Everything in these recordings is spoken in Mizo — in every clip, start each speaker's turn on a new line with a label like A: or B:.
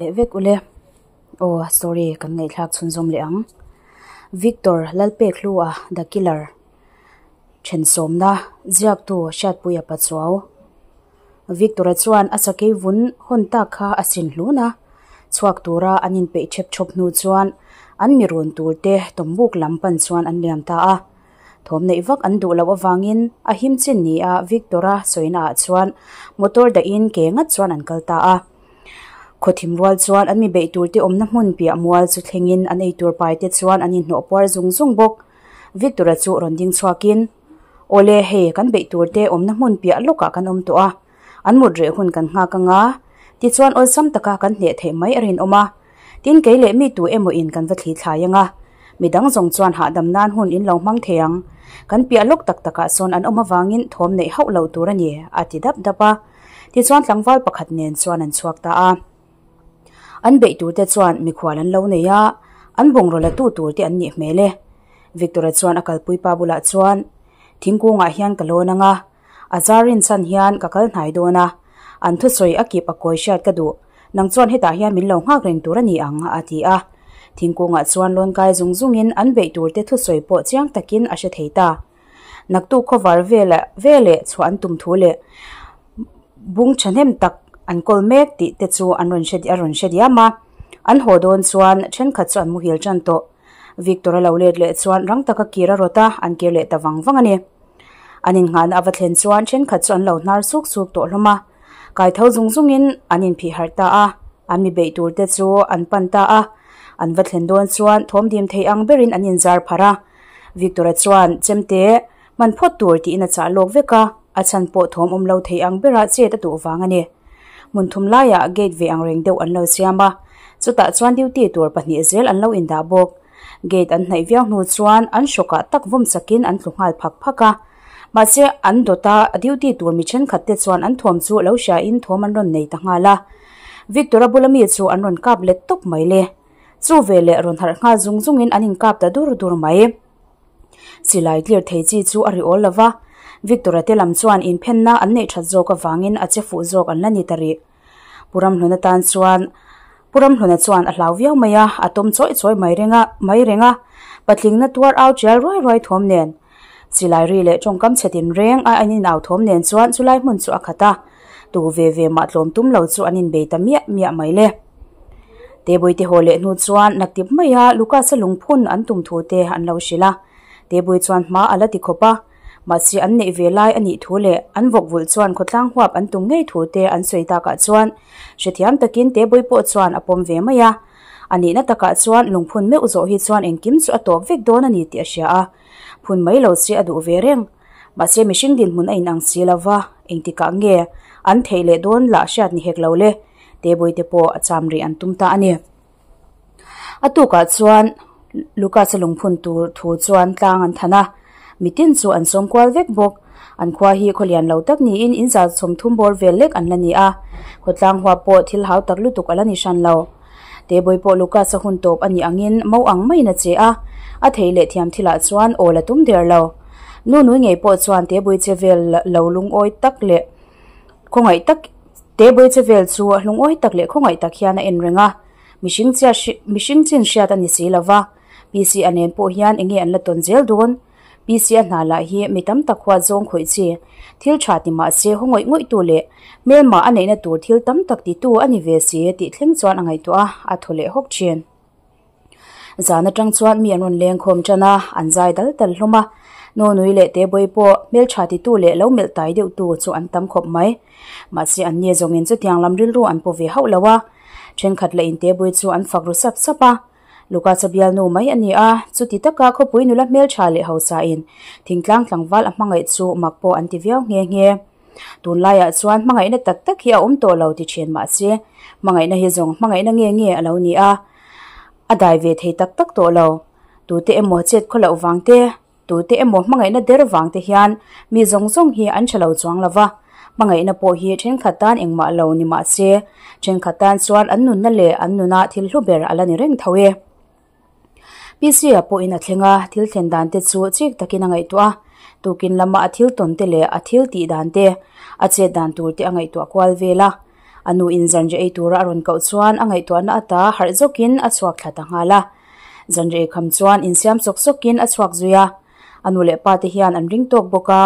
A: leh vek ule. Aw story kan ngaihthlak chhunzawm leh ang. Victor Lalpekhlua The Killer Thensawmna Ziaktu Hriatpuia Pachuau Victor-a chuan a sakei vun hawn tak kha a sin hlun a, chhuak tura an inpeih thep thawp hnu chuan an mi run tur te tawmbuk lam pan chuan an liam ta a. Thawm neih vak an duh loh avangin a him chin nia Victor-a sawina ah chuan motor dahin ke ngat chuan an kal ta a. Khawthim rual chuan an mi beih tur te awmna hmun piah mual chu thlengin an eitur pai te chuan an inhnawh puar zung zung bawk. Victor-a chu rawn ding chhuakin, Awle, hei kan beih tur te awmna hmun piah lawkah kan awm tawh a, an mut reh hun kan nghak anga, tichuan awlsam taka kan hneh theih mai a rinawm a. Tin, kei leh mi tu emaw in kan va thli thlai anga, midang zawng chuan hahdam nan hun in lo hmang thei ang. Kan piah lawk tak takah sawn an awm avangin thawm neih hauh lo tur a ni, a ti dap dap a. Tichuan tlangval pakhat nen chuan an chhuak ta a. An beih tur te chuan mikhual an lo nei a, an bungraw la tu tur te an nih hmel e. Victor-a chuan a kalpui pa bulah chuan, Thingkungah hian ka lawn ang a, a zar rin chhan hian ka kal hnai dawn a, an thusawi a kip a kawi hriat ka duh, nang chuan hetah hian min lo nghak reng tur a ni ang, a ti a. Thingkungah chuan lawn kai zung zungin an beih tur te thusawi pawh chiang takin a hre thei ta. Naktuk khawvar vel veleh chhuah an tum thu leh bung thahnem tak an kawl mek tih te chu an rawn hre a rawn hre diam a. An haw dawn chuan thenkhat chu an muhil tan tawh. Victor a lo let leh chuan rang taka kir a rawt a, an kir leh ta vang vang a ni. An innghahna a va thlen chuan thenkhat chu an lo hnar suk suk tawh hlawm a. Kai tho zung zungin an inphih harh ta a, an mi beih tur te chu an pan ta a. An va thlen dawn chuan thawm dim thei ang berin an inzar pharh a. Victor-a chuan chemte hman phawt tur tiin a chah lawk vek a, a chhan pawh thawm awm lo thei ang berah chet a duh vang a ni. Hmun thum laiah gate ve ang reng deuh an lo siam a, chutah chuan duty tur pahnih zel an lo indah bawk. Gate an hnaih viau hnu chuan an hrawkah tak vawm chakin an tlu nghal phak phak a, mahse an dawta duty tur mi thenkhat te chuan an thawm chu lo hriain thawm an rawn nei ta nghal a. Victor-a bula mi chu an rawn kap let tawp mai le. Chu veleh rawn harh nghal zung zungin an inkap ta dur dur mai. Silai clear thei chi chu a ri awl lo va, Victor-a te lam chuan inphenna an neih that zawk avangin a che fuh zawk an la ni ta rih. Pu Ramhluna tan chuan Pu Ramhluna chuan a hlau viau mai a, a tawm chawi chawi mai reng a mai reng a, patlingna tuar au tial ruai ruai thawm nen. Silai ri leh tawngkam chhe tin reng a an inau thawm nen chuan chulai hmun chu a khat a, tu ve ve mah tlawm tum lo chu an inbei ta miah miah mai le. Tebui te haw leh hnu chuan naktip maia Lucas-a lungphun an tum thu te an lo hrilh a, Tebui chuan hma a la ti khawp a, mahse an neih ve lai a nih thu leh an vawk vulh chuan khawtlang huap an tum ngei thu te an sawi takah chuan hrethiam takin Tebui pawh chuan a pawm ve mai a. A nihna takah chuan lungphun meuh zawh hi chuan engkim chu a tawp vek dawn a ni tih a hria a, phun mai lo se a duh ve reng. Mahse mihring dinhmun a inang si lo va, engtikah nge an theih leh dawn lah hriat ni hek lo le, Tebui te pawh a cham rih an tum ta a ni. A tukah chuan Lucas-a lungphun tur thu chuan tlang an than a, mitin chu an sawm kual vek bawk. An khua hi khawlian lo tak niin in zat chhawm thum bawr vel lek an la ni a, khawtlang huap pawh thil hau tak lutuk a la ni hran lo. Tebui pawh Lucas-a hun tawp a nih angin mo ang maiin a che a, a thei leh thiam thilah chuan awl a tum der lo. Nu nui ngei pawh chuan Tebui che vel lo lungawi tak leh khawngaih tak Tebui che vel chu lungawi tak leh khawngaih tak hian a en reng a, mihring chiat mihring chin hriat a ni si lo va, PC a nen pawh hian enge an la tawn zel dawn? PC a hna lah hi mi tam tak huat zawng khawih chi, thil tha ti mah se haw ngawih ngawih tu leh hmelmah a neihna tur thil tam tak ti tu a ni ve si tih thleng chuan a ngaihtuah a, a thaw leh hawk thin. Zan atang chuan mi an rawn leng khawm tan a, an zai dal dal hlawm a, Nunui leh Tebawi pawh hmeltha ti tu leh lo melh tai deuh tu chu an tam khawp mai. Mahse an ni zawngin chutiang lam rilru an pu ve hauh lo a, thenkhat leh in Tebawi chu an fak ru sap sap a. Lucas-a bialnu mai a ni a, chuti taka khawpui nula hmeltha leh hausain thingtlang tlangval a hmangaih chu mak pawh an ti viau nghe nghe. Tunlaiah chuan hmangaihna tak tak hi a awm tawh lo ti thin mahse, hmangaihna hi zawng hmangaihna nge nge a lo ni a, a dai ve thei tak tak tawh lo. Tute emaw chet khaw loh vang te, Tute emaw hmangaihna der vang te hian mi zawng zawng hi an tha lo chuang lo va, hmangaihna pawh hi thenkhat tan engmah lo ni mah se, thenkhat tan chuan an nunna leh an nuna thil hlu ber a la ni reng tho e. PC-a pawhin a thleng a, thil thlen dan te chu chik takin a ngaihtuah a, tukin lama a thil tawn te leh a thil tih dan te, a chet dan tur te a ngaihtuah kual vel a. A nu in zanriah ei tura a rawn koh chuan a ngaihtuahna ata harh zawkin a chhuak thla ta nghal a. Zanriah ei kham chuan insiam sawk sawkin a chhuak zui a. A nu leh pa te hian an ring tawk bawk a,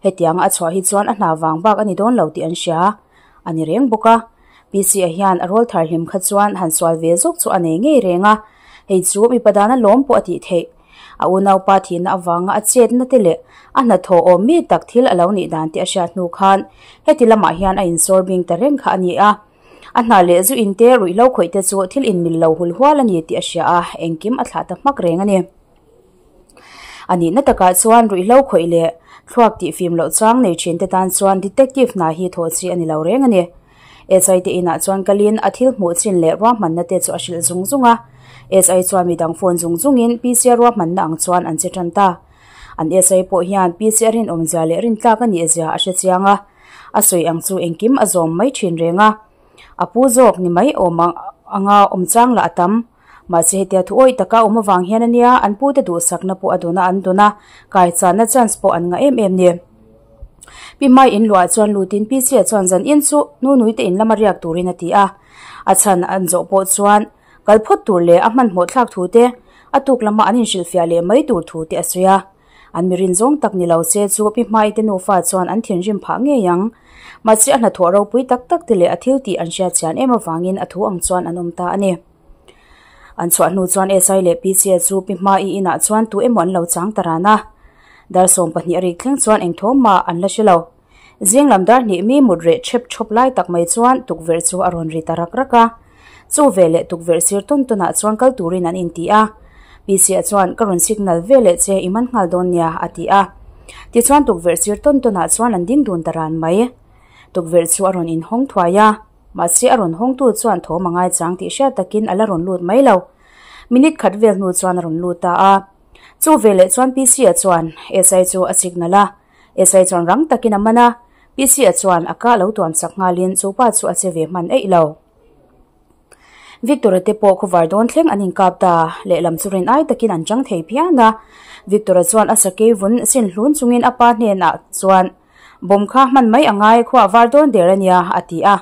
A: hetianga a chhuah hi chuan a hna vang bak a ni dawn lo tih an hria a ni reng bawk a. PC a hian a rawl thar hlim kha chuan han sual ve zawk chu a nei ngei reng a, hei chu mipa dana lawm pawh a tih theih. A unaupa thihna avanga a chetna te leh a hnathawh awm mi tak thil a lo nih dan te a hriat hnu khan heti lamah hian a insawr bing ta reng kha a ni a. A hna leh zu in te ruihhlo khawih te chu thil inmil lo hul hual a ni tih a hria a, engkim a thlah ta hmak reng a ni. A nihna takah chuan ruihhlo khawih leh thluak tih fim loh chang nei thin te tan chuan detective hna hi thawh chi a ni lo reng a ni. SI te inah chuan kalin a thil hmuh chin leh ruahmanna te chu a hrilh zung zung a. SI chuan midang phone zung zungin PC a ruahmanna ang chuan an che tan ta. An SI pawh hian PC a rinawmzia leh rintlak a nihzia a hre chiang a, a sawi ang chu engkim a zawm mai thin reng a. A pu zawk ni mai awm anga awm chang lah a tam. Mahse hetia thu awih taka awm avang hian ania an pute duhsakna pawh a dawna an dawn a, kaichanna chance pawh an ngah em em ni. Pi Hmai in luah chuan lutin Pi Chia chuan zan in chu Nunui te in lama riak turin a ti a. A chhan an zawh pawh chuan kal phawt tur leh a hmanhmawh thlak thu te, a tuk lama an inhrilhfiah leh mai tur thu te a sawi a. An mi rin zawng tak ni lo se chu Pi Hmai te nufa chuan an thinrim phah ngei ang. Mahse a hnathawh ropui tak tak te leh a thil tih an hriatchian em avangin a thu ang chuan an awm ta a ni. An chhuah hnu chuan SI leh PCA chu Pi Hmai inah chuan tu emaw an lo chang ta ran a. Dar 12 a rik thleng chuan eng thawm mah an la hre lo. Zing lam dar hnih mi mut reh ṭhep ṭhawp lai tak mai chuan tukverh chu a rawn ri ta rak rak a. Chu veleh tukverh sir tawn tawnah chuan kal turin an inti a. PCA chuan ka rawn signal veleh che i man nghal dawn nia a ti a. Tichuan tukverh sir tawn tawnah chuan an ding dun ta ran mai. Tukverh chu a rawn inhawng thuai a. Mahse a rawn hawngtu chuan thawm a ngaichang tih hriat takin a la rawn lut mai lo. Minute khat vel hnu chuan a rawn lut ta a. Chu veleh chuan PC-a chuan SI chu a signal a. SI chuan rang takin a man a. PC-a chuan a kah lo tuam sak nghalin chu pa chu a che ve hman eih lo. Victor-a te pawh khawvar dawn thleng an inkap ta. Lehlam chu rin ai takin an chang thei phian a. Victor-a chuan a sakei vun sin hlun chungin a pa hnenah chuan Bawm kha hman mai a ngai khuah var dawn der a nia, a ti a.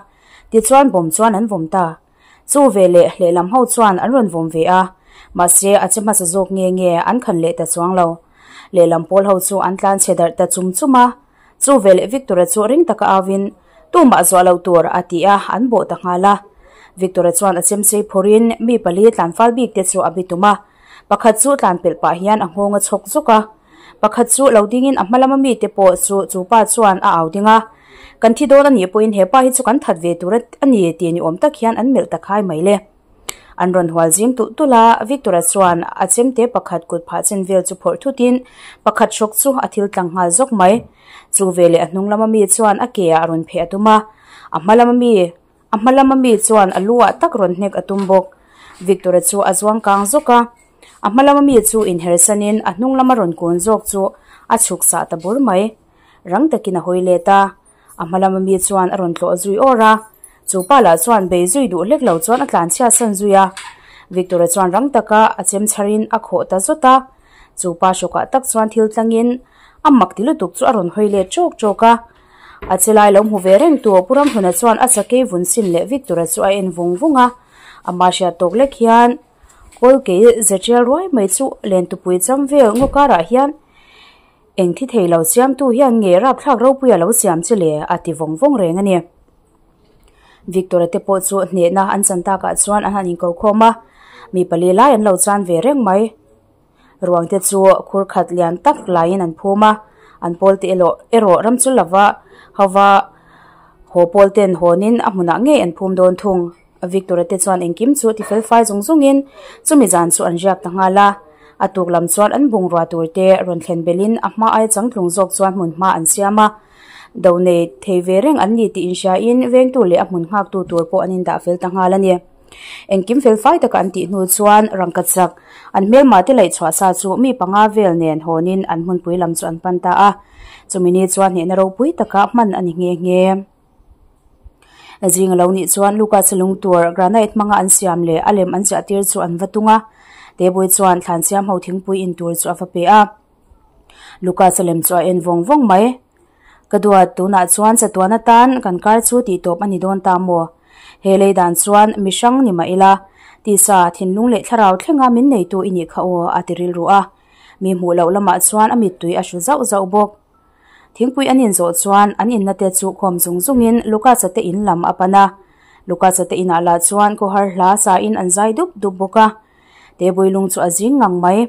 A: Tichuan bawm chuan an vawm ta. Chu veleh lehlam ho chuan an rawn vawm ve a, mahse a che hmasa zawk nge nge an khan leh ta chuang lo. Lehlam pawl ho chu an tlan chhe darh ta chum chum a. Chu veleh Victor-a chu ring taka auin, Tumah zuah lo tur, a ti a, an bawh ta nghal a. Victor-a chuan a chemchei phawrhin mi pali tlanfal bik te chu a bitum a. Pakhat chu tlan pelh pah hian a nghawng a chhawk zawk a. Pakhat chu lo dingin a hma lama mite pawh chu chu pa chuan a au ding a, Kan thi dawn a nih pawhin he pa hi chu kan that ve tur a ni tih ni awm tak hian an melh ta khai mai le. An rawn hual zing tulh tulh a, Victor-a chuan a chemte pakhat kut phah chen vel chu phawrh thutin pakhat hrawk chu a thil tlang nghal zawk mai. Chu veleh a hnung lama mi chuan a ke ah rawn pheh a tum a, a hma lama mi A hma lama mi chuan a lu ah tak rawn hnek a tum bawk. Victor-a chu a zuang kang zawk a. A hma lama mi chu inher sanin a hnung lama rawn kun zawk chu a chhuk sah ta bur mai. Rang takin a hawi let a. A hma lama mi chuan a rawn tlawh zui awr a. Chu pa lah chuan bei zui duh hlek lo chuan a tlan chhiat san zui a. Victor-a chuan rang taka a chem chharin a khawh ta zawt a. Chu pa hrawkah tak chuan thil tlangin a mak ti lutuk chu a rawn hawi let ṭawk ṭawk a. A che lai lo hmu ve reng tu Pu Ramhluna chuan a sakei vun sin leh Victor-a chu a en vung vung a. Amah hriat tawk lek hian kawlkei ze tial ruai mai chu lentupui cham vel ngaw karah hian eng thi thei lo siamtu hian nge rapthlak ropui a lo siam che le a ti vawng vawng reng a ni. Victor-a te pawh chu hnehna an chan takah chuan an han inko khawm a, mi pali lai an lo chan ve reng mai. Ruang te chu khur khat lian tak laiin an phum a, an pawl te erawh erawh ram chu lova hova haw pawl ten hawnin a hmunah ngei an phum dawn thung. Victor-a te chuan engkim chu ti fel fai zung zungin chumi zan chu an riak ta nghal a, a tuk lam chuan an bungrua tur te rawn thlen belhin a hma ai changtlung zawk chuan hmun hma an siam a, do nei thei ve reng an ni tih inhriain vengtu leh a hmun nghaktu tur pawh an indah fel ta nghal a ni. Engkim fel fai taka an tih hnu chuan rangkachak an hmelmah te laih chhuah sa chu mi panga vel nen hawnin an hmunpui lam chu an pan ta a. Chumi ni chuan hnehna ropui taka hman a ni nghe nghe. Zing a lo nih chuan Lucas lung tur granite hmanga an siam leh a lem an chiah tir chu an va tung a. Tebui chuan thlan siam ho thingpui in tur chu a va pe a. Lucas a lem chu a en vawng vawng mai. Ka duat, tunah chuan chatuan atan kan kar chu tih tawp a ni dawn ta maw? He lei dan chuan mi hrang ni mah ila, tisa, thinlung leh thlarau thlenga min neitu i nih kha aw, a ti rilru a. Mi hmuh loh lamah chuan a mittui a hru zauh zauh bawk. Thingpui an inzawh chuan an inna te chu khawm zung zungin Lucas-a te in lam a pan a. Lucas-a te inah lah chuan khawhar hla sain an zai dup dup bawk a. Tebui lung chu a zing ngang mai.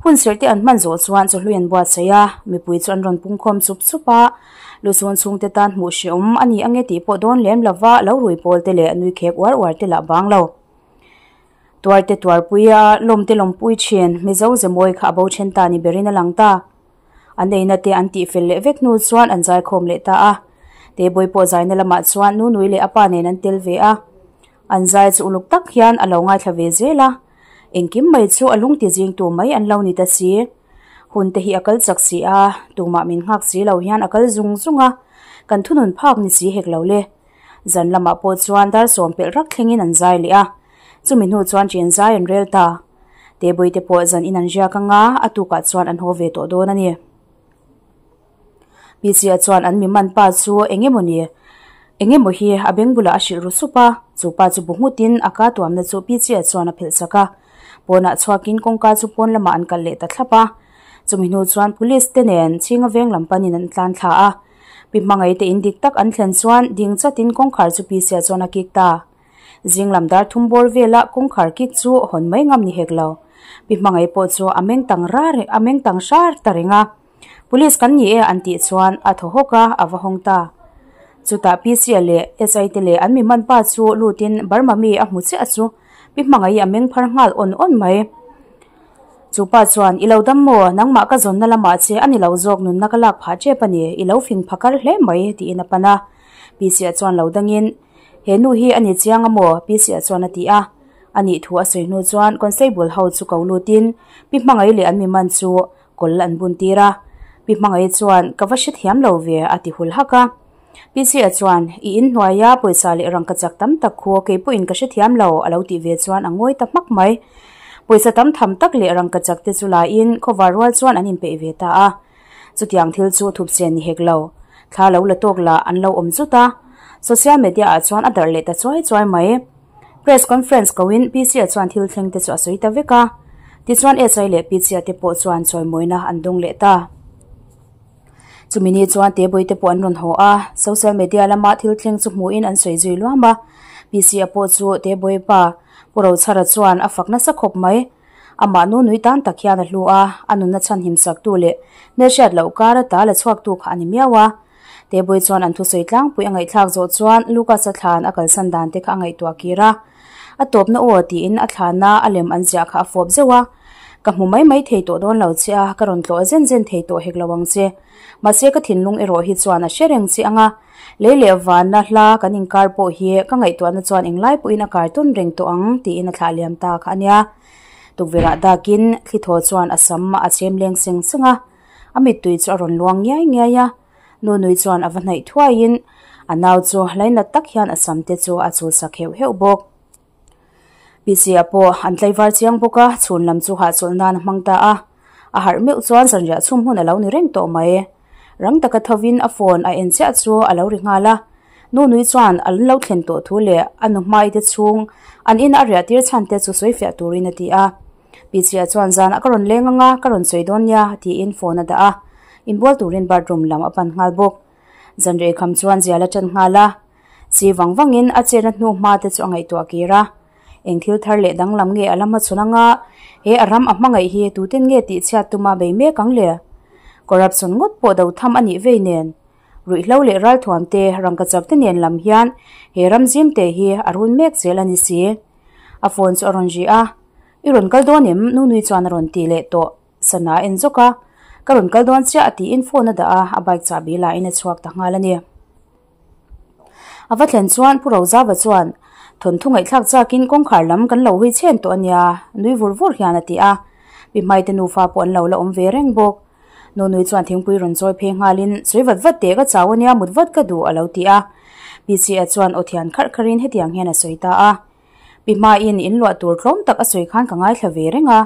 A: Hun serh te an hman zawh chuan chawhlui an buatsaih a, mipui chu an rawn pungkhawm chup chup a. Lusun chhungte tan hmuh hrehawm a ni ange tih pawh dawn lem lova lo rui pawl te leh nui khek uar uar te lah bang lo. Tuar te tuarpui a, lawm te lawmpui thin, Mizo ze mawi kha a bo then ta ni berin a lang ta. An eina te an tih fel leh vek hnu chuan an zaikhawm leh ta a. Tebui pawh zaina lamah chuan Nunui leh a pa nen an tel ve a. An zai chu uluk tak hian a lo ngaithla ve zel a, engkim mai chu a lung ti zingtu mai an lo ni ta si. Hun te hi a kal chak si a, tumah min nghak si lo hian a kal zung zung a, kan thunun phak ni si hek lo le. Zan lamah pawh chuan dar sawm pelh rak thlengin an zai leh a, chumi hnu chuan chen zai an rel ta. Tebui te pawh zan in an riak anga, a tukah chuan an haw ve tawh dawn a ni. Pichia chuan an mi man pa chu eng emaw ni, eng emaw hi a beng bulah a hrilh ru sup a, chu pa chu bu nghutin a ka tuamna chu Pichia chuan a phelh chak a. Pawnah chhuakin kawngka chu pawn lamah an kalh leh ta thlap a. Chumi hnu chuan police te nen Chhinga veng lam panin an tlan thla a. Pi hmangaih te in dik tak an thlen chuan ding chatin kawngkhar chu Pichia chuan a kik ta. Zing lam dar thum bawr vela kawngkhar kik chu hawn mai ngam ni hek lo. Pi hmangaih pawh chu a meng tang rar a meng tang hrar ta reng a. Police kan ni e an tih chuan a thaw hawk a, a va hawng ta. Chutah PC-a leh SI te leh an mi man pa chu lutin Burma mi a hmu chiah chu Pi hmangaih a meng phar nghal awn awn mai. Chu pa chuan, I lo dam maw? Nangmah ka zawnna lamah che a ni lo zawk nunna ka lak phah tep a ni, i lo fing phakar hle mai tiin a pan a. PC-a chuan lo dangin, He nu hi a ni chiang a maw? Pc-a chuan a ti a. A nih thu a sawi hnu chuan Constable ho chu ko lutin Pi Hmangaih leh an mi man chu kawl an bun tir a. Pi Hmangaih chuan, Ka va hrethiam lo ve, a ti hul hak a. Pc-a chuan, I in hnuaia pawisa leh rangkachak tam tak khu kei pawhin ka hrethiam lo, a lo tih ve chuan a ngawi ta hmak mai. Pawisa tam tham tak leh rangkachak te chu laiin khawvar rual chuan an inpeih ve ta a. Chutiang thil chu thup chen ni hek lo. Thla lo la tawk lah an lo awm zut a. Social media ah chuan a darh leh ta chuai chuai mai. Press conference koin PC-a chuan thil thleng te chu a sawi ta vek a. Tichuan SI leh PC-a te pawh chuan chawimawina an dawng leh ta. Chumi ni chuan Tebui te pawh an rawn haw a, social media lama thil thleng chu hmuhin an sawi zui luam a. PC-a pawh chu Tebui pa Pu Rochhara chuan a fak nasa khawp mai. Amah nu nui tan tak hian a hlu a, a nunna chhan himsaktu leh hmelhriat loh kar ata la chhuaktu kha a ni miau a. Tebui chuan an thusawi tlangpui a ngaihthlak zawh chuan Lucas-a thlan a kalsan dan te kha a ngaihtuah kir a. A tawpna aw tiin a thlana a lem an ziah kha a fawp zeuh a. Ka hmu mai mai thei tawh dawn lo che a, ka rawn tlawh zen zen thei tawh hek lo ang che. Mahse ka thinlung erawh hi chuan a hre reng che ang a. Lei leh vanna hla kan inkar pawh hi ka ngaihtuahna chuan englai pawhin a kar tawn reng tawh ang tiin a thlah liam ta kha a nia. Tukverhah dakin thli thaw chuan a sam a chem leng seng seng a, a mittui chu a rawn luang ngiai ngiai a. Nunui chuan a va hnaih thuaiin a nau chu lainat tak hian a sam te chu a chul sak heuh heuh bawk. Pc-a pawh an tlaivar chiang bawk a, chhun lam chu hahchawlh nan a hmang ta a. A harh meuh chuan zanriah chhum hun a lo ni reng tawh mai. Rang taka thovin a phone a en chiah chu a lo ri nghal a. Nunui chuan an lo thlen tawh thu leh a nu hmaite chhung an ina a riah tir chhan te chu sawi fiah turin a ti a. Pc-a chuan zanah ka rawn leng anga ka rawn sawi dawn nia tiin phone a dah a. Inbual turin bathroom lam a pan nghal bawk. Zanreh kham chuan zial a ṭan nghal a. Chi vang vangin a chenna hnu hma te chu a ngaihtuah kir a. Eng thil thar leh danglam nge a la hmachhawn anga he a ram a hmangaih hi tuten nge tih chhiat tuma bei mek ang le? Corruption ngawt pawh do tham a nih vei nen. Ruihhlo leh ralthuam te, rangkachak te nen lam hian he ram zim te hi a run mek zel a ni si. A phone chu a rawn ri a, I rawn kal dawn em? Nunui chuan a rawn ti leh tawh. Sana a en zawk a, Ka rawn kal dawn chiah a tiin phone a dah a, a bike chahbi lahin a chhuak ta nghal a ni. A va thlen chuan Pu Rozava chuan, Thawnthu ngaihthlak chakin kawngkhar lam kan lo hui chhen tawh a nia, nui vur vur hian a ti a. Pi Hmaite nufa pawh an lo la awm ve reng bawk. Nunui chuan thingpui rawn chawi phei nghalin, Sawi vat vat teh ka chau a nia, mut vat ka duh a lo ti a. Pi Chi-a chuan aw thian kharh kharhin hetiang hian a sawi ta a. Pi Hmaiin in luah tur tlawm tak a sawi khan ka ngaithla ve reng a,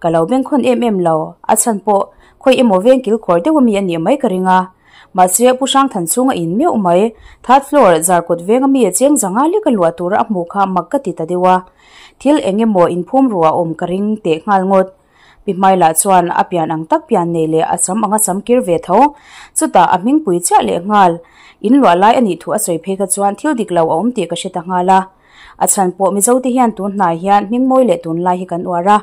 A: ka lo bengkhawn em em lo, a chhan pawh khawi emaw veng kilkhawr deuh ami a nih mai ka ring a. Mahse, Pu Hrangthan chunga in meuh mai, third floor zarkawt venga mi cheng zanga leka luah tura a hmuh kha mak ka ti ta deuh a. Thil eng emaw inphum ruah awm ka ring teh nghal ngawt. Pi Hmaila chuan a pian ang tak pian nei leh a sam anga sam kir ve tho. Chutah a hmingpui chiah leh nghal. In luah lai a nih thu a sawi phei kha chuan thil dik lo a awm tih ka hre ta nghal a. A chhan pawh Mizote hian tun hnai hian hmingmawi leh tunlai hi kan uar a.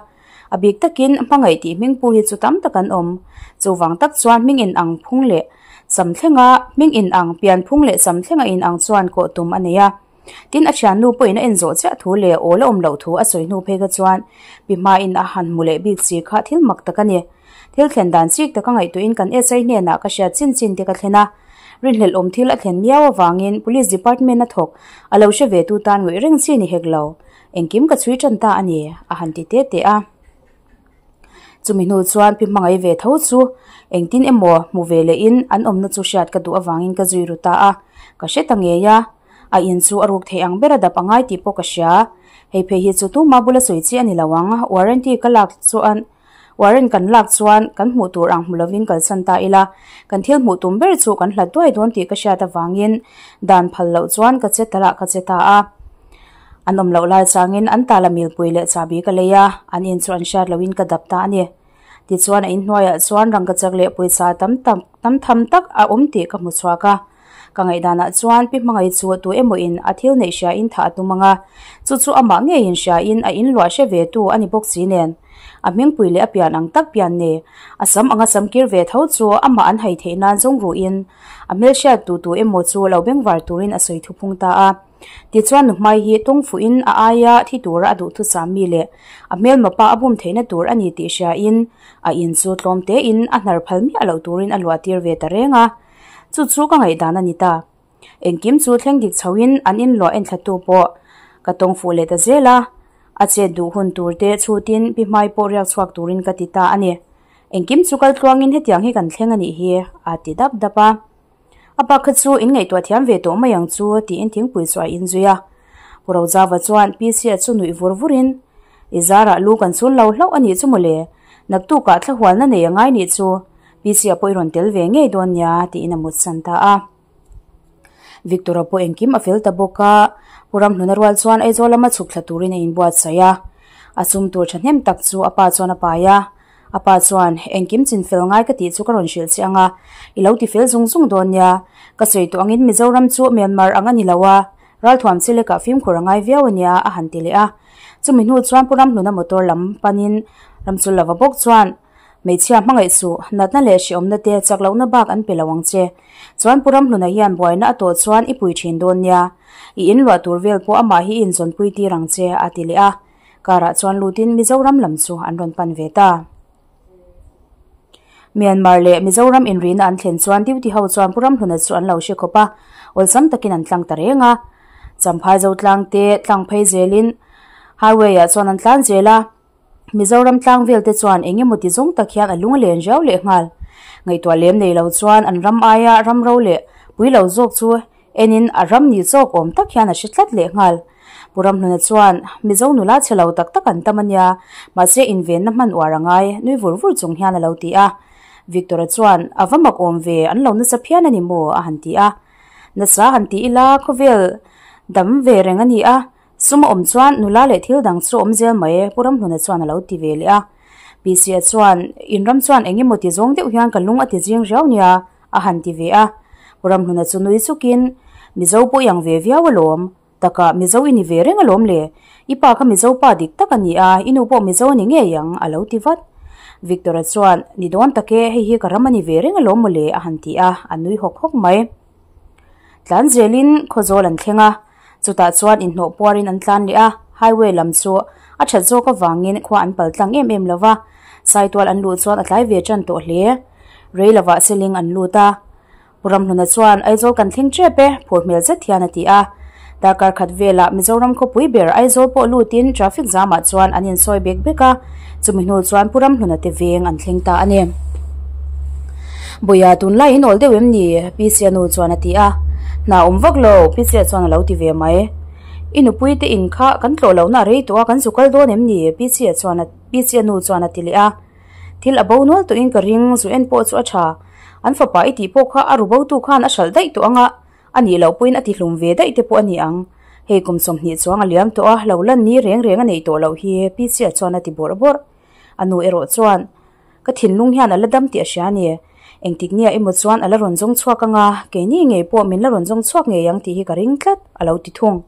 A: A bik takin hmangaih tih hmingpu hi chu tam tak an awm. Chuvang tak chuan hming in ang phung leh sam thlenga hming in ang pian phung leh sam thlenga in ang chuan kawh tum a nei a. Tin a thiannu pawhin a en zawh chiah thu leh aw la awm loh thu a sawi hnu phei kha chuan pi hmain a han hmu leh bik si kha thil mak tak a ni. Thil thlen dan chik taka ngaihtuahin kan SI hnenah ka hriat chin chin te ka thlen a. Rinhlelh awm thil a thlen miau avangin Police Department a thawk a lo hre ve tu tan ngawih reng chi ni hek lo. Engkim ka chhui tan ta a ni, a han ti te te a. Chumi hnu chuan pi hmangaih ve tho chu engtin emaw hmu ve lehin an awmna chu hriat ka duh avangin ka zui ru ta a, ka hre ta ngei a. A in chu a ruk theih ang ber a dap a ngai tih pawh ka hria. Hei phei hi chu tuma bula sawi chi a ni lo ang, warranty ka lak chuan warrant kan lak chuan kan hmuh tur ang hmu lovin kalsan ta ila, kan thil hmuh tum ber chu kan hlat duai dawn tih ka hriat avangin dan phal loh chuan ka che ta lah ka che ta a. An awm loh lai changin an tala milpui leh chahbi ka lei a, an in chu an hriat lohin ka dap ta a ni. Tichuan a inhnuaiah chuan rangkachak leh pawisa tam tak tam tham tak a awm tih ka hmu chhuak a. Ka ngaihdanah chuan pi hmangaih chu tu emaw in a thil neih hria in thah a tum ang a, chu chu amah ngeiin hria in a inluah hre ve tu a ni bawk si nen. A hmingpui leh a pian ang tak pian nei, a sam anga sam kir ve tho chu amah an hai theih nan zawng ruhin a hmelhriat tu tu emaw chu lo bengvar turin a sawi thuphung ta a. Tichuan nuhmai hi tawng fuhin a aia thi tura a duhthusam mi leh a hmelma pa a bum theihna tur a ni tih hriain a in chu tlawm tein a hnar phal miah loh turin a luah tir ve ta reng a. Chu chu ka ngaihdan a ni ta. Engkim chu thleng dik chhoin an inluah enthlatu pawh ka tawng fuh leh ta zel a. A chet duh hun tur te chhutin pi hmai pawh riak chhuak turin ka ti ta a ni. Engkim chu kal tluangin hetiang hi kan thleng a nih hi a ti dap dap a. A pa kha chu in ngaihtuah thiam ve tawh mai ang chu tiin thingpui chu a inzui a. Pu Rozava chuan PC-a chu nuih vur vurin, I zarah lu kan chhun lo hlauh a nih chu mawle, naktukah thlahualna nei a ngai nih chu, PC-a pawh i rawn tel ve ngei dawn nia tiin a mutsan ta a. Victor-a pawh engkim a fel ta bawk a, Pu Ramhluna rual chuan Aizawl lama chhuk thla turin a inbuatsaih a. A sum tur thahnem tak chu a pa chuan a pai a. A pa chuan, Engkim chin fel ngai ka tih chu ka rawn hrilh che ang a, i lo ti fel zung zung dawn nia. Ka sawi tawh angin Mizoram chu Myanmar ang a ni lo a, ralthuam chi lekah fimkhur a ngai viau a nia, a han ti leh a. Chumi hnu chuan Pu Ramhluna motor lam panin Ramchul lova bawk chuan, Hmeichhia hmangaih suh, natna leh hreawmna te chak lohna bak an pe lo ang che. Chuan Pu Ramhluna hian buaina a tawh chuan i pui thin dawn nia. I inluah tur vel pawh amah hi i inzawnpui tir ang che, a ti leh a. Karah chuan lutin Mizoram lam chu an rawn pan ve ta. Myanmar leh Mizoram inrihna an thlen chuan duty ho chuan Pu Ramhluna chu an lo hre khawp a, awlsam takin an tlang ta reng a. Champhai Zotlang te tlang phei zelin highway ah chuan an tlan zel a, Mizoram tlang vel te chuan eng emaw ti zawng tak hian a lung a len riau leh nghal. Ngaihtuah lem nei lo chuan an ram aia ram ro leh pui lo zawk chu Enin a ram ni zawk awm tak hian a hre tlat leh nghal. Pu Ramhluna chuan, Mizo nula chhe lo tak tak an tam a nia, mahse invenna hman uar a ngai, nui vur vur chung hian a lo ti a. Victor-a chuan, A va mak awm ve, an lo nasa phian a ni maw? a han ti a. Nasa han ti ila, khawvel dam ve reng a ni a, sum a awm chuan nula leh thil dang chu awm zel mai e, Pu Ramhluna chuan a lo ti ve leh a. PC-a chuan, In ram chuan eng emaw ti zawng deuh hian ka lung a ti zing riau nia, A han ti ve a, Pu Ramhluna chu nui chukin, Mizo pawh i ang ve viau alawm, takah Mizo i ni ve reng alawm le, i pa kha Mizo pa dik tak a ni a, i nu pawh Mizo a ni ngei ang, a lo ti vat. Victor-a chuan, Ni dawn tak e, hei hi ka ram a ni ve reng alawm mawle, a han ti a, a nui hawk hawk mai. Tlan zelin Khawzawl an thleng a, chutah chuan inhnawh puarin an tlan leh a, highway lam chu a that zawk avangin khua an pal tlang em em lo va, Saitual an luh chuan a tlai ve tan tawh hle. Rei lovah seling an lut a. Pu Ramhluna chuan, Aizawl kan thleng tep e, phur hmel zet hian a ti a. Darkar khat velah Mizoram khawpui ber Aizawl pawh lutin traffic zamah chuan an insawi bek bek a, chumi hnu chuan Pu Ramhluna te veng an thleng ta a ni. Bawia tunlai in awl deuh em ni? Pi Sianu chuan a ti a. Hna awm vak lo, Pi Sia chuan a lo ti ve mai. I nupui te in kha kan tlawh lohna a rei tawh a, kan zu kal dawn em ni? Pi Sia chuan a Pi Sia nu chuan a ti leh a. Thil a bo nual tawhin ka ring, zu en pawh chu a tha. An fapa i tih pawh kha a ru botu khan a hralh daih tawh ang a, a nih loh pawhin a tihlum ve daih te pawh a ni ang. Hei kum 20 chuang a liam tawh a, lo lan ni reng reng a neih tawh loh hi, Pc-a chuan a ti bawrh bawrh. A nu erawh chuan, Ka thinlung hian a la dam tih a hria a ni. Engtik nia emaw chuan a la rawn zawng chhuak ang a, keini ngei pawh min la rawn zawng chhuak ngei ang tih hi ka ring tlat, a lo ti thung.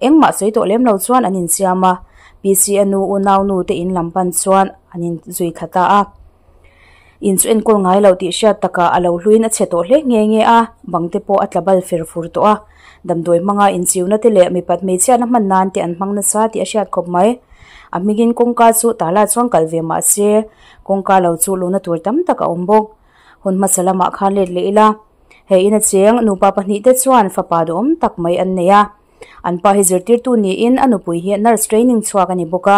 A: Engmah sawi tawh lem lo chuan an insiam a, Pc-a nu unau nu te in lam pan chuan an inzui thla ta a. In chu enkawl ngai lo tih hriat takah a lo hluin a chhe tawh hle nghe nghe a, bang te pawh a tla bal fer fur tawh a. Damdawi hmanga inchiuna te leh mipat hmeichhiatna hman nan te an hmang nasa tih a hriat khawp mai. A hmingin kawngka chu tala chuan kal ve mah se, kawngka lo chu luhna tur tam tak a awm bawk. Hun hmasa lamah khan let leh ila, hei in a cheng nupa pahnihte chuan fapa duhawm tak mai an nei a. An pa hi zirtirtu niin a nupui hi nurse training chhuak a ni bawk a,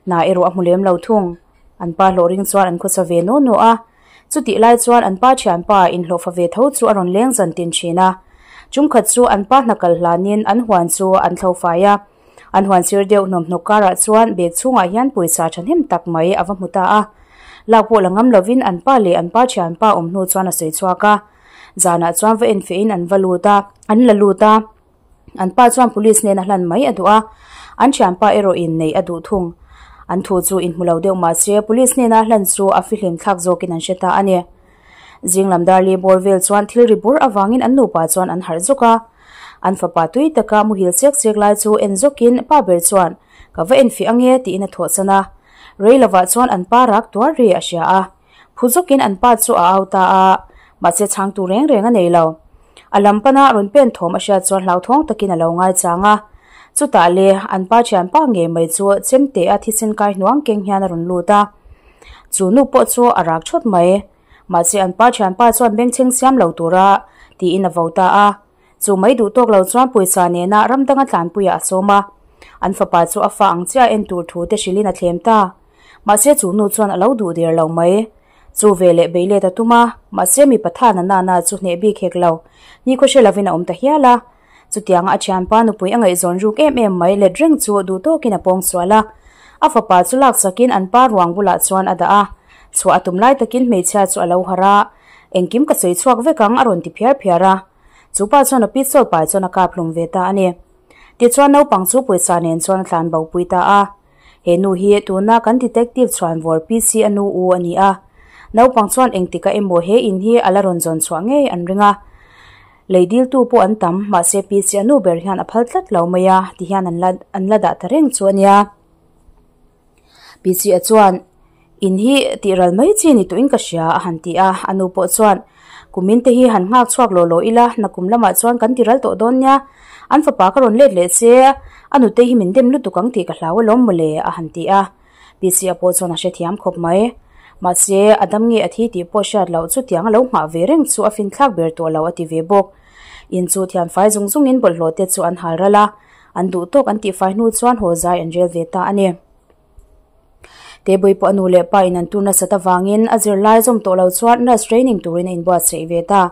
A: hna erawh a hmu lem lo thung. An pa hlawh ring chuan an khawsa ve naw naw a. Chutih lai chuan an pa thianpa inhlawhfa ve tho chu a rawn leng zan tin thin a. Chungkhat chu an pa hna kal hlanin an huan chu an thlo fai a. An huan sir deuh hnawmhnawk karah chuan bag chhungah hian pawisa thahnem tak mai a va hmu ta a. Lak pawh la ngam lovin an pa leh an pa thianpa awm hnu chuan a sawi chhuak a. Zanah chuan va enfehin an va lut a, an la lut a. An pa chuan police hnena hlan mai a duh a, an thianpa erawh in neih a duh thung. An thu chu inhmu lo deuh mah se police hnena hlan chu a fihlim thlak zawkin an hre ta a ni. Zinglam darli bawr vel chuan thil ri bur avangin an nupa chuan an harh zawk a. An fapa tui taka muhil chek chek lai chu en zawkin pa ber chuan, Ka va enfiah ange tiin a thawhsan a. Rei lovah chuan an pa rak tuar ri a hria a. Phu zawkin an pa chu a au ta a, mahse chhangtu reng reng a nei lo. A lam pana rawn pen thawm a hriat chuan hlauthawng takin a lo ngaichang a. Chutah le, an pa thianpa ngei mai chu chemte a thisen kai hnuang keng hian a rawn lut a. Chu nu pawh chu a rak thawt mai. Mahse an pa thianpa chuan bengchheng siam lo tura tiin a vo ta a. Chu mai duh tawk lo chuan pawisa nena ram danga tlanpuiah a sawm a. An fapa chu a fa ang chiah a en tur thu te hrilhin a thlem ta. Mahse chu nu chuan a lo duh der lo mai. Chu ve leh bei let a tum a, mahse mipa tha na nana chu hneh bik hek lo. Ni khaw hre lovin a awm ta hial a. Chutianga a thianpa nupui a ngaihzawn ruk em em mai let reng chu duh tawkin a pawng sual a. A fapa chu laksakin an pa ruang bulah chuan a dah a. Chhuah a tum lai takin hmeichhia chu a lo harh a, Engkim ka sawi chhuak vek ang a rawn ti phiar phiar a. Chu pa chuan a pistol pai chuan a kap hlum ve ta a ni. Tichuan naupang chu pawisa nen chuan a tlan bo pui ta a. He nu hi tuna kan detective chhuanvawr PC a nu u a ni a. Naupang chuan engtika emaw he in hi a la rawn zawn chhuah ngei an ring a. Lei diltu pawh an tam, mahse PC a nu ber hian a phal tlat lo mai a, tihian an la an la dah ta reng chu a nia. PC a chuan, In hi tih ral mai chi ni tawhin ka hria a han ti a, a nu pawh chuan, Kumin te hi han nghak chhuak law law ila, nakum lamah chuan kan ti ral tawh dawn nia, an fapa ka rawn let leh che, a nute hi min dem lutuk ang tih ka hlau alawm mawle a han ti a. PC a pawh chuan a hrethiam khawp mai. Mahse, a dam nge a thi tih pawh hriat loh chutiang a lo nghah ve reng chu a finthlak ber tawh lo a ti ve bawk. In chu thianfai zung zungin bawlhhlawh te chu an hal ral a, an duh tawk an tihfai hnu chuan haw zai an rel ve ta a ni. Tebui pawh a nu leh pa in an tur nasat avangin a zirlai zawm tawh lo chuan nurse training turin a inbuatsaih ve ta.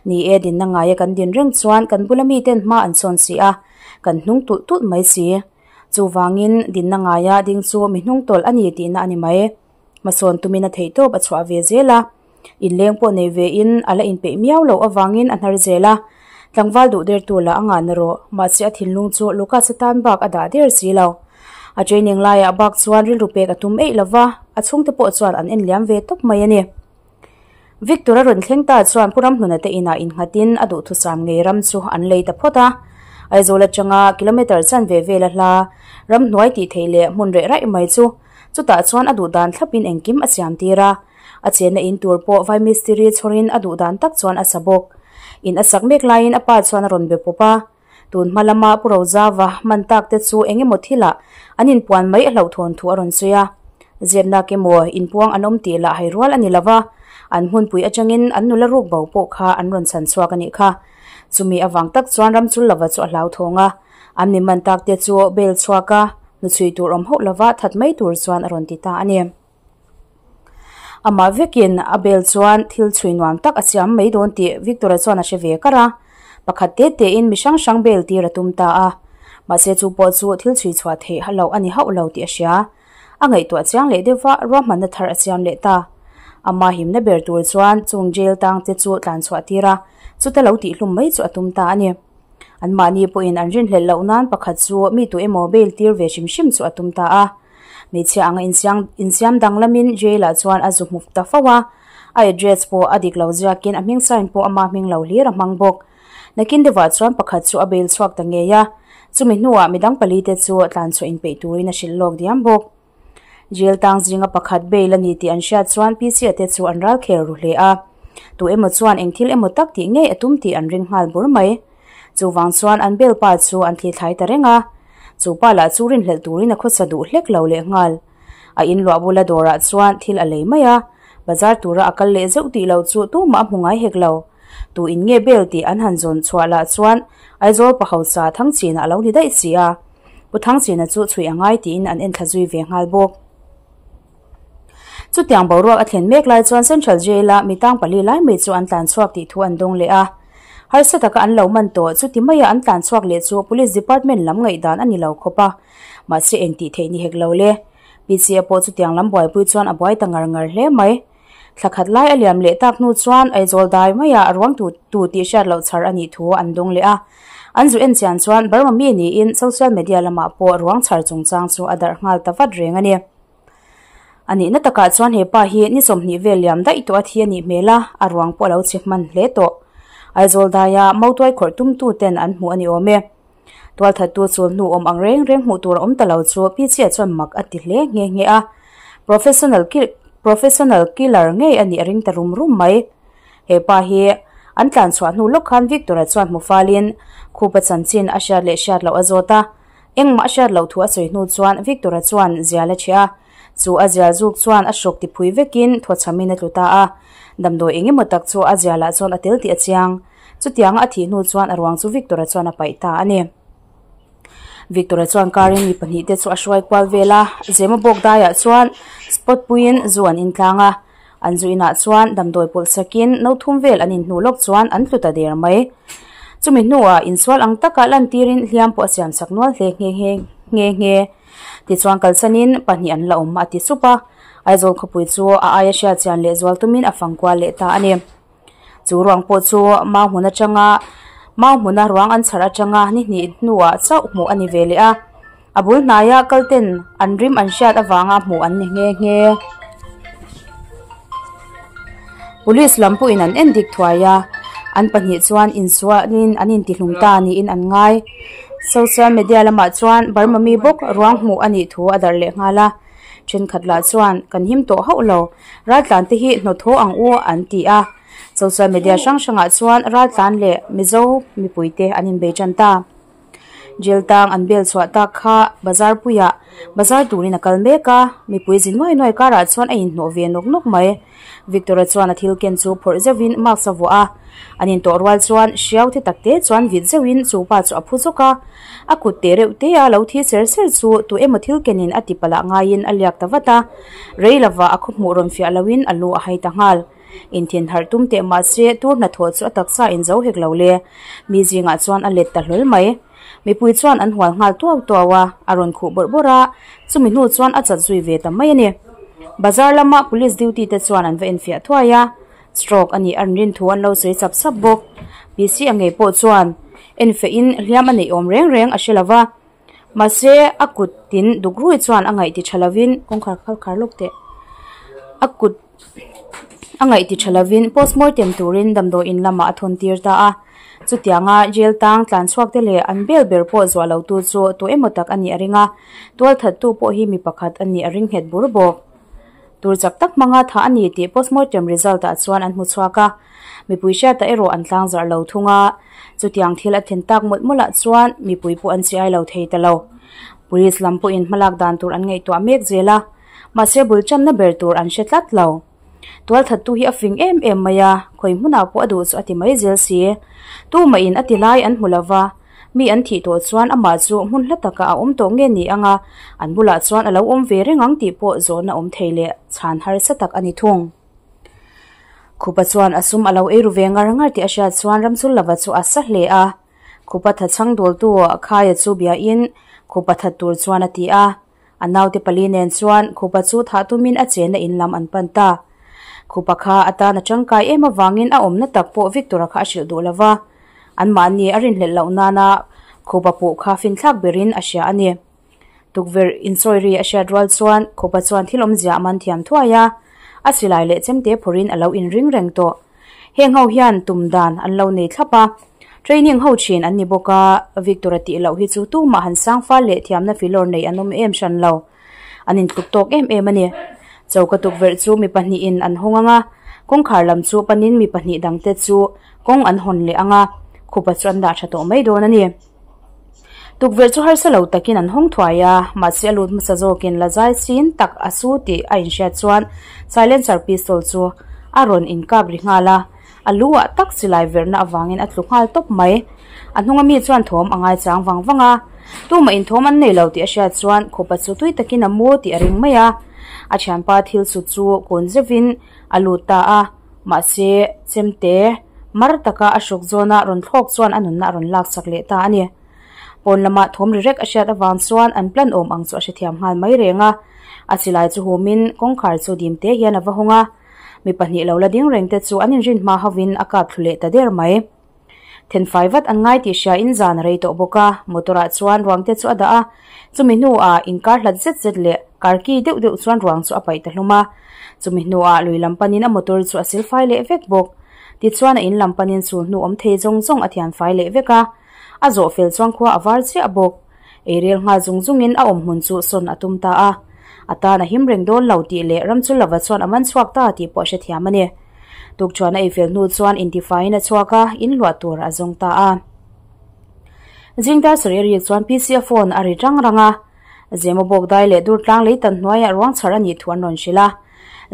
A: Ni e, dinna ngaia kan din reng chuan kan bula miten hma an sawn si a, kan hnung tulh tulh mai si. Chuvangin dinna ngaia ding chu mi hnung tawlh a ni tihna a ni mai. Hmasawn tumin a theihtawp a chhuah ve zel a. Inleng pawh nei ve in a la inpeih miau loh avangin a hnar zel a. Tlangval duh der tur lah a ngah na rawh, mahse a thinlung chu Lucas atan bak a dah der si lo. A training laiah bak chuan rilru pek a tum eih lova, a chhungte pawh chuan an en liam ve tawp mai a ni. Victor a rawn thleng ta chuan Pu Ramhluna te inah innghatin a duhthusam ngei ram chu an lei ta phawt a. Aizawl atanga kilometre chanve vela hla ramhnuai tih theih leh hmun reh raih mai chu Chutah chuan a duh dan thlapin engkim a siam tir a, a chenna in tur pawh vai mistiri chhawrin a duh dan tak chuan a sa bawk. In a sak mek laiin a pa chuan a rawn be pawp a, tun hma lama Pu Rozava man tak te chu eng emaw thilah an inpuan mai a hlauhthawn thu a rawn sawi a. Zepnak emaw inpuang an awm tih lah hai rual a ni lo va, an hmunpui atangin an nula ruk bo pawh kha an rawn chhan chhuak a nih kha. Chumi avang tak chuan Ramchul lova chu a hlauthawng a. An mi man tak te chu bel chhuak a, hnuchhui tur awm hauh lova that mai tur chuan a rawn ti ta a ni. Amah vekin a bel chuan thil chhui nuam tak a siam mai dawn tih Victor-a chuan a hre ve kar a, pakhat te tein mi hrang hrang bel tir a tum ta a. Mahse chu pawh chu thil chhui chhuah theih loh a ni hauh lo tih a hria. A ngaihtuah chiang leh deuh va, ruahmanna thar a siam leh ta. Ama himna ber tur chuan chung jail tang te chu tlan chhuah tir a, chuta lo tihhlum mai chu a tum ta a ni. Anmahni pawhin an rinhlelh loh nan pakhat chu mi tu emaw bail tir ve hrim hrim chu a tum ta a. Hmeichhia anga insiang insiam danglamin jail ah chuan a zu hmu ta fo a, a address pawh a dik lo ziakin a hming sign pawh ama hming lo hlir a hmang bawk. Nakin deuhah chuan pakhat chu a bail chhuak ta ngei a, chumi hnuah midang pali te chu tlan chhuah inpeih turin a hrilh lawk diam bawk. Jail tang zinga pakhat bail a ni tih an hriat chuan PC a te chu an ral khel ru hle a. Tu emaw chuan eng thil emaw tak tih ngei a tum tih an ring nghal bur mai. Chuvang chuan an bail pa chu an thlithlai ta reng a. Chu pa lah chu rinhlelh turin a khawsa duh hlek lo leh nghal. A inluah bula dawrah chuan thil a lei mai a, bazar tura a kal leh zeuh tih lo chu tumah a hmu ngai hek lo. Tu in nge bail tih an han zawn chhuah lah chuan Aizawl pa hausa Thangchina a lo ni daih si a. Pu Thangchina chu chhui a ngai tiin an enthla zui ve nghal bawk. Chutiang boruak a thlen mek lai chuan Central Jail-a mi tang pali lai mai chu an tlan chhuak tih thu an dawng leh a. Harsa taka an lo man tawh, chuti maia an tlan chhuak leh chu Police Department lam ngaihdan a ni lo khawp a. Mahse engtih theih ni hek lo le. PCA pawh chutiang lam buaipui chuan a buai ta ngar ngar hle mai. Thla khat lai a liam leh tak hnu chuan Aizawl dai maia a ruang tu tu tih hriat loh chhar a nih thu an dawng leh a. An zu en chian chuan Burma mi niin social media lamah pawh ruang chhar chungchang chu a darh nghal ta vat reng a ni. A nihna takah chuan he pa hi ni 20 vel liam daih tawh a thi a nih hmel a, a ruang pawh a lo chhe hman hle tawh. Aizawl daia mautuai khawrh tumtu ten an hmuh a ni awm e. Tualthattu chul hnu awm ang reng reng hmuh tur a awm ta lo chu Pichia chuan mak a ti hle nghe nghe a. Professional professional killer ngei a nih a ring ta rum rum mai. He pa hi an tlan chhuah hnu lawk khan Victor-a chuan hmu falin khupa chanchin a hriat leh hriat loh a zawt a. Engmah a hriat loh thu a sawi hnu chuan Victor-a chuan zial a chheh a. Chu a zial zuk chuan a hrawk tiphui vekin thawchhamin a tlu ta a. Damdawi eng emaw tak chu a zialah chuan a tel tih a chiang. Chutianga a thih hnu chuan a ruang chu Victor-a chuan a paih ta a ni. Victor-a chuan car-in mi pahnihte chu a hruai kual vel a, Zema bawk daiah chuan spot puiin zu an intlang a. An zu inah chuan damdawi pawlh sakin no thum vel an inhnuh lawk chuan an tlu ta der mai. Chumi hnuah insual ang taka lantirin hliam pawh a siam sak nual hle nghe nghe nghe nghe. Tichuan kalsanin pahnih an la awm a ti sup a, Aizawl khawpui chu a aia hriatchian lehzual tumin a fang kual leh ta a ni. Chu ruang pawh chu mau hmun atanga mau hmuna ruang an chhar atanga ni hnih hnuah chauh hmuh a ni ve leh a. A bul hnaia kal ten an rim an hriat avanga hmuh an ni nghe nghe. Police lam pawhin an en dik thuai a, an pahnih chuan insualin an intihlum ta niin an ngai. Social media lamah chuan Burma mi bawk ruang hmuh a nih thu a darh leh nghal a. Thenkhat lah chuan kan him tawh hauh lo, raltlan te hi hnawthaw ang u an ti a. Social media hrang hrangah chuan raltlan leh Mizo mipui te an inbei tan ta. Jail tang an bel chhuah tak kha bazar puiah bazar turin a kal mek a, mipui zin nuai nuai karah chuan a inhnawh ve nawk nawk mai. Victor-a chuan a thil ken chu phawrh zeuhin mask a vuah a, an intawh rual chuan hriau te tak te chuan vit zeuhin chu pa chu a phu zawk a, a kut te reuh te a lo thi ser ser chu tu emaw thil kenin a ti palh ah ngaiin a liak ta vat a, rei lova a khawhmuh rawn fiah loin a lu a hai ta nghal. Inthin harh tum teh mahse tur hnathawh chu a taksa in zo hek lo le, mi zingah chuan a let ta hlawl mai. Mipui chuan an hual nghal tuau tuau a, a rawn khuh bawrh bawrh a, chumi hnu chuan a chat zui ve ta mai a ni. Bazar lama police duty te chuan an va enfiah thuai a, stroke a nih an rin thu an lo sawi chap chap bawk. PC a ngei pawh chuan enfehin hliam a neih awm reng reng a hre lo va, mahse a kut tin duk rui chuan a ngaih ti tha lovin kawngkhar khar khar lawk teh a kut a ngaih ti tha lovin postmortem turin damdawiin lamah a thawn tir ta a. Chutianga jail tang tlan chhuak te leh an bel ber pawh zuah lo tu chu tu emaw tak a nih a ring a, tualthattu pawh hi mi pakhat a nih a ring nghet bur bawk. Tur chak tak hmanga thah a ni tih postmortem result ah chuan an hmu chhuak a, mipui hriata erawh an tlang zarh lo thung a, chutiang thil a then tak mawlh mawlh ah chuan mipui pawh an chi ai lo thei ta lo. Police lam pawhin hmalak dan tur an ngaihtuah mek zel a, mahse bul tanna ber tur an hre tlat lo. Tualthattu hi a fing em em mai a, khawi hmunah pawh a duh chu a ti mai zel si. Tumahin a ti lai an hmu lo va, mi an thih tawh chuan amah chu hmun hla takah a awm tawh nge ni ang a, an bulah chuan a lo awm ve reng ang tih pawh zawhna awm thei leh chhan harsa tak a ni thung. Khupa chuan a sum a lo ei ru ve ngar ngar tih a hriat chuan Ramchhul-lova chu a sa hle a. Khupa tha chhang dawltu Khaia chu biain Khupa that tur chuan a ti a. A naute pali nen chuan Khupa chu thah tumin a chenna in lam an pan ta. Khupa kha a tan a tangkai em avangin a awmna tak pawh Victor-a kha a hrilh duh lova, anmahni a rinhlelh loh nana Khupa puh kha finthlak berin a hria a ni. Tukverh insawi ri a hriat rual chuan Khupa chuan thil awmzia a man thiam thuai a, a silai leh chemte phawrhin a lo inring reng tawh. Heng ho hian tum dan an lo nei thlap a, training ho thin an ni bawk a, Victor-a tih loh hi chu tumah han sang fal leh thiamna filawr nei an awm em hran lo. An intluk tawk em em a ni. Choka tukverh chu mi pahnihin an hawng ang a, kawngkhar lam chu panin mi pahnih dangte chu kawng an hawn leh ang a, khupa chu an dah tha tawh mai dawn a ni. Tukverh chu harsa lo takin an hawng thuai a, mahse a lut hmasa zawkin la zai chin tak a su tih a inhriat chuan silencer pistol chu a rawn inkap ri nghal a, a lu ah tak silai verhna avangin a tlu nghal tawp mai. A hnunga mi chuan thawm a ngaichang vang vang a, tumah inthawm an nei lo tih a hriat chuan khupa chu tui takin a mu tih a ring mai a, a thianpa thil sut chu kun zeuhin a lut ta a. Mahse, chemte mar taka a hruk zawna rawn thlawk chuan a nunna a rawn laksak leh ta a ni. Pawn lama thawm ri rek a hriat avang chuan an plan awm ang chu a hrethiam nghal mai reng a. A silai chu humin kawngkhar chu dimte hian a va hawng a. Mi pahnih lo la ding reng te chu an inrin hma hovin a kap thlu leh ta der mai. Thenfai vat an ngai tih hriain zan a rei tawh bawk a, motor ah chuan ruang te chu a dah a, chumi hnuah inkar hlat zet zet leh karki deuh deuh chuan ruang chu a paih ta hlum a, chumi hnuah lui lam panin a motor chu a silfai leh vek bawk. Tichuan a in lam panin sul hnu awm thei zawng zawng a thianfai leh vek a, a zawh fel chuan khua a var chiah bawk. Eirel nghal zung zungin a awm hmun chu sawn a tum ta a, a tan a him reng dawn lo tih leh ramchul lova chuan a man chhuak ta tih pawh a hrethiam a ni. Tukṭhuan a eifel hnu chuan intifaiin a chhuak a, inluah tur a zawng ta a. Zingdar sawi a rik chuan PC a phone a ri rang rang a, Zema bawk dai leh Durtlang lei tan hnuaiah ruang chhar a nih thu an rawn hrilh a.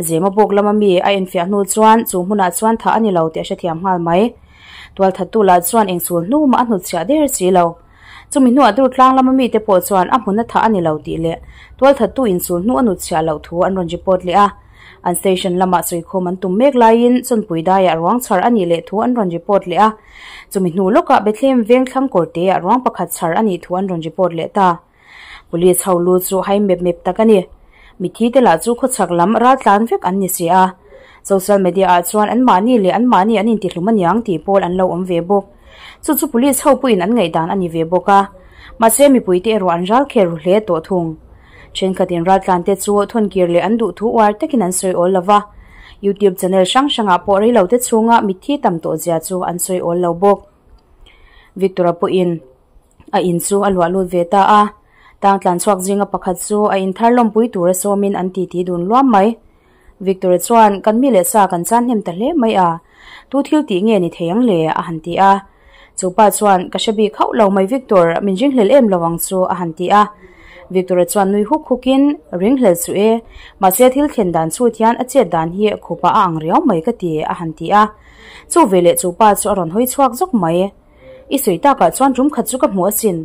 A: Zema bawk lama mi a enfiah hnu chuan chu hmunah chuan thah a ni lo tih a hrethiam nghal mai. Tualthattu lah chuan engchul hnu mah a hnutchhiah der si lo. Chumi hnuah Durtlang lama mite pawh chuan a hmun a thah a ni lo tih leh tualthattu inchul hnu a nutchhiah loh thu an rawn report leh a. An station lamah sawikhawm an tum mek laiin Chawnpui daiah ruang chhar a nih leh thu an rawn report leh a. Chumi hnu lawkah Bethlehem veng thlang kawrteah ruang pakhat chhar a nih thu an rawn report leh ta. Police ho lu chu hai mep mep tak a ni. Mithi te lah chu khawchhak lam raltlan vek an ni si a. Social media ah chuan anmahni leh anmahni an intihlum aniang tih pawl an lo awm ve bawk. Chu chu police ho pawhin an ngaihdan a ni ve bawk a. Mahse mipui te erawh an ral kher ru hle tawh thung. Thenkhatin raltlan te chu thawnkir leh an duh thu uar takin an sawi awl lo va. YouTube channel hrang hrangah pawh reilo te chhunga mitthi tam tawh zia chu an sawi awl lo bawk. Victor-a pawhin. A in chu a luah lut ve ta a, tang tlan chhuak zinga pakhat chu a in thar lawmpui tura sawmin an titi dun luam mai. Victor-a chuan, Kan mi leh sa kan chan hnem ta hle mai a, tu thil tih nge ni thei ang le? a han ti a. Chu pa chuan, Ka hre bik hauh lo mai Victor, min ringhlel em lo ang chu a han ti a. Victor-a chuan nui huk hukin, Ringhlel chu e, mahse thil thlen dan chhut hian a chet dan hi khupa a ang riau mai ka ti a han ti a. Chu veleh chu pa chu a rawn hawi chhuak zawk mai. I sawi takah chuan tum khat chu ka hmu asin,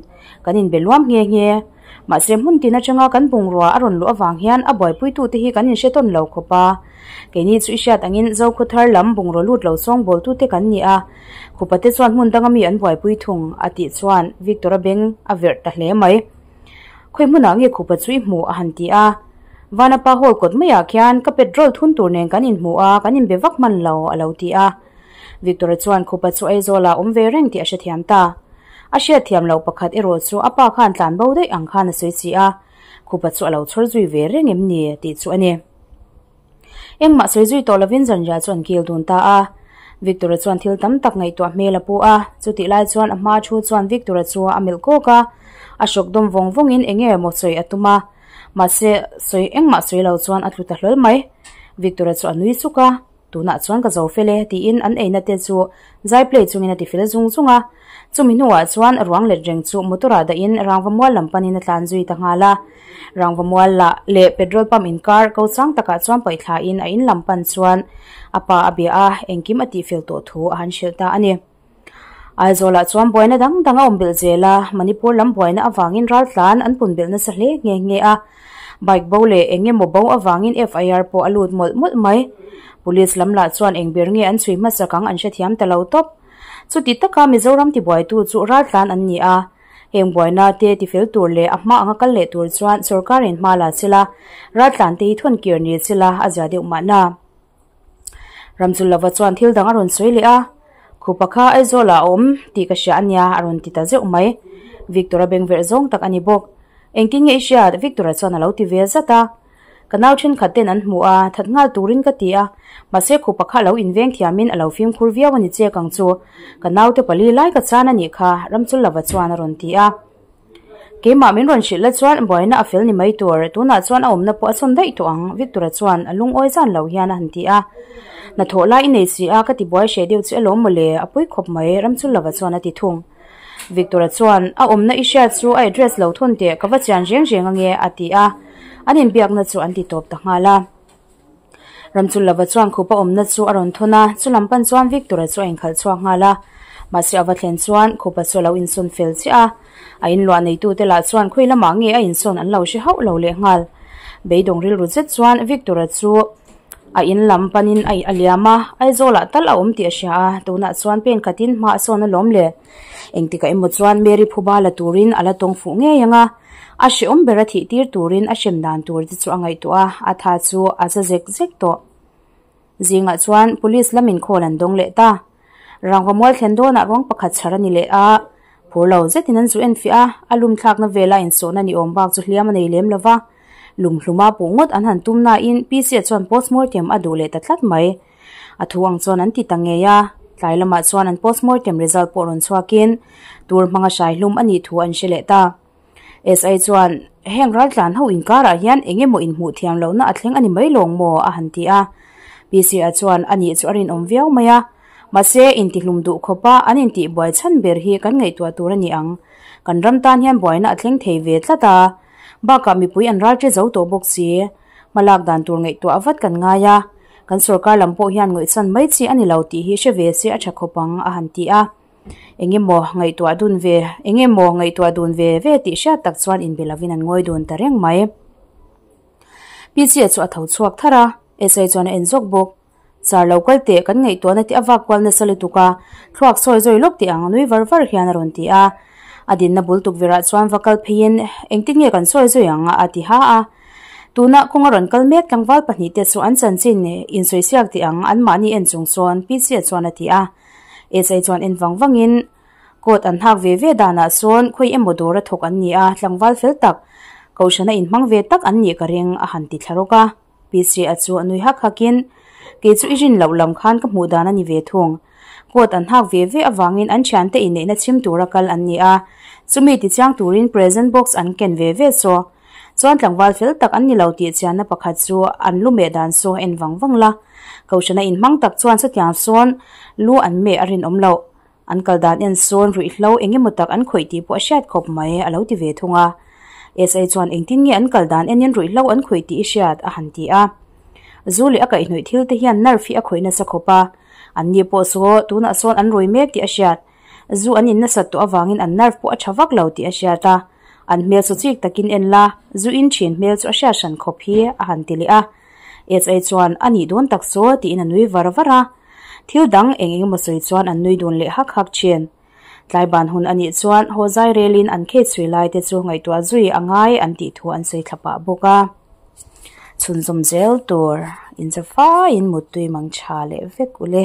A: kan inbe luam nghe nghe. Mahse hmun tin atanga kan bungrua a rawn luh avang hian a buaipuitute hi kan inhre tawn lo khawp a. Keini chu i hriat angin Zokhaw thar lam bungraw lut lo sawngbawltute kan ni a, khupate chuan hmun danga mi an buaipui thung, a tih chuan Victor-a beng a verh ta hle mai. Khawi hmunah nge khupa chu i hmuh? a han ti a. Vanapa hall kawt maiah khian ka petrol thun tur nen kan inhmu a, kan inbe vak hman lo, a lo ti a. Victor-a chuan khupa chu Aizawlah awm ve reng tih a hrethiam ta. A hriatthiam loh pakhat erawh chu a pa khan tlan bo daih ang khan a sawi si a, khupa chu a lo chhawr zui ve reng em ni tih chu a ni. Engmah sawi zui tawh lovin zanriah chu an kil dun ta a. Victor-a chuan thil tam tak ngaihtuah hmel a pu a, chutih lai chuan a hma thu chuan Victor-a chu a melh kawk a, a hrawk dawm vawng vawngin eng nge maw sawi a tum a, mahse sawi engmah sawi lo chuan a tlu ta hlawl mai. Victor-a chu a nui suk a. Tunah chuan ka zo fel e tiin an eina te chu zai play chungin a ti fel zung zung a. Chumi hnuah chuan ruang let reng chu motor ah dahin rangva mual lam panin a tlan zui ta nghal a. Rangva mual lah leh petrol pump inkar ko chang takah chuan paih thlain a in lam pan chuan a pa a bia a, engkim a tihfel tawh thu a han hrilh ta a ni. Aizawlah chuan buaina dang dang a awm belh zel a, Manipur lam buaina avangin raltlan an pun belh nasa hle nghe nghe a. Bike bo leh eng emaw bo avangin FIR pawh a lut mawlh mawlh mai. Police lam lah chuan eng ber nge an chhui hmasak ang an hrethiam ta lo tawp. Chuti taka Mizoram tibuaitu chu raltlan an ni a, heng buaina te tifel tur leh a hma anga kal leh tur chuan sorkarin hma la sela, raltlan te hi thawnkir ni sela a zia deuh mahna. Ramchulova chuan thil dang a rawn sawi leh a, Khupa kha Aizawlah a awm tih ka hria a nia a rawn ti ta zeuh mai. Victor-a bengverh zawng tak a ni bawk. Engtin nge i hriat? Victor-a chuan a lo ti ve zat a. Ka nau thenkhat ten an hmu a, that nghal turin ka ti a, mahse khupa kha a lo inveng thiamin a lo fimkhur viau a ni chek ang chu. Ka naute pali lai ka chan a nih kha, Ramchulova chuan a rawn ti a. Keimah min rawn hrilh la chuan buaina a fel ni mai tur, tunah chuan a awmna pawh a sawn daih tawh ang, Victor-a chuan a lungawi zan lo hian a han ti a. Hnathawh lai i nei si a, ka ti buai hreh deuh chu alawm mawle, a pui khawp mai, Ramchulova chuan a ti thung. Victor-a chuan, A awmna i hriat chu a address lo thawn teh, ka va chian reng reng ange, a ti a. An inbiakna chu an ti tawp ta nghal a. Ramchulova chuan khupa awmna chu a rawn thawn a, chulam pan chuan Victor-a chu a inkhalh chhuak nghal a. Mahse a va thlen chuan khupa chu a lo insawn fel chiah a, a inluah neitute lah chuan khawi lamah nge a insawn an lo hre hauh lo leh nghal. Beidawng rilru zet chuan Victor-a chu a in lam panin a a liam a, Aizawlah tal a awm tih a hria a, tunah chuan pen khatin hma a sawn alawm le. Engtikah emaw chuan Mary phuba la turin a la tawng fuh ngei ang a, a hrehawm ber a thih tir turin a hrem dan tur te chu a ngaihtuah a, a tha chu a za zek zek tawh. Zingah chuan Police lamin call an dawng leh ta. Rangva mual thlen dawnah ruang pakhat chhar a ni leh a, phur lo zetin an zu enfiah a, a lum thlakna vela insawhna ni awm bak chu hliam a nei lem lo va, lum hluma puh ngawt an han tum nain PC-a chuan postmortem a duh leh ta tlat mai. A thu ang chuan an ti ta ngei a, tlai lamah chuan an postmortem result pawh rawn chhuakin tur hmanga hrai hlum a nih thu an hre leh ta. SI chuan, Heng raltlan ho inkarah hian eng emaw inhmuh thiam lohna a thleng a ni mai lawng maw? a han ti a. PC-a chuan, A nih chu a rinawm viau mai a. Mahse, intihlum duh khawpa an intihbuai chhan ber hi kan ngaihtuah tur a ni ang. Kan ram tan hian buaina a thleng thei ve tlat a. Bakah mipui an ralṭe zo tawh bawk si. Hmalak dan tur ngaihtuah vat kan ngai a. Kan sorkar lam pawh hian ngawihsan mai chi a ni lo tih hi hre ve se a ṭha khawp ang, a han ti a. Eng emaw ngaihtuah dun ve, eng emaw ngaihtuah dun ve ve tih hriat tak chuan inbe lovin an ngawi dun ta reng mai. Pichia chu a tho chhuak thar a, SI chuan a en zawk bawk. Sir lo kal teh, kan ngaihtuahna te a vak kual nasa lutuk a, thluak sawi zawi lawk teh ang nui var var hian a rawn ti a. A dinna bul tukverh ah chuan va kal pheiin engtin nge kan sawi zawi ang a ti ha a. Tuna kawnga rawn kal mek tlangval pahnihte chu an chanchin insawi siak teh ang anmahni en chung sawn Pichia chuan a ti a. SI chuan en vang vangin coat an hak ve ve danah sawn khawi emaw dawr a thawk an ni a, tlangval fel tak, kohhrana inhmang ve tak an nih ka ring a han ti thla rawk a. PCA chu a nui hak hakin, Kei chu i rin loh lam khan ka hmuh dan a ni ve thung. Coat an hak ve ve avangin an thiante inneihna chhim tura kal an ni a, chumi tichiang turin present box an ken ve ve chaw. Chuan tlangval fel tak an ni lo tih chianna pakhat chu an lu meh dan saw en vang vang la. Kohhrana inhmang tak chuan chutiang sawn lu an meh a rinawm loh. An kal dan en sawn ruihhlo eng emaw tak an khawih tih pawh a hriat khawp mai a lo ti ve thung a. SA chuan engtin nge an kal dan enin ruihhlo an khawih tih i hriat a han ti a. Zu leh a kaihhnawih thil te hian nerve hi a khawih nasa khawp a. An ni pawh saw tunah sawn an rui mek tih a hriat. Zu an in nasat tawh avangin an nerve pawh a tha vak lo tih a hriat a. An hmel chu chik takin en la, zu in thin hmel chu a hriat hran khawp hi a han ti leh a. SA chuan a nih dawn tak saw tiin a nui var var a. Thil dang eng eng emaw sawi chuan an nui dun leh hak hak thin. Tlai ban hun a nih chuan haw zai relin an khei chhui lai te chu ngaihtuah zui a ngai an tih thu an sawi thla pah bawk a. Chhunzawm zel tur inzafaiin muttui mang tha leh vek ule.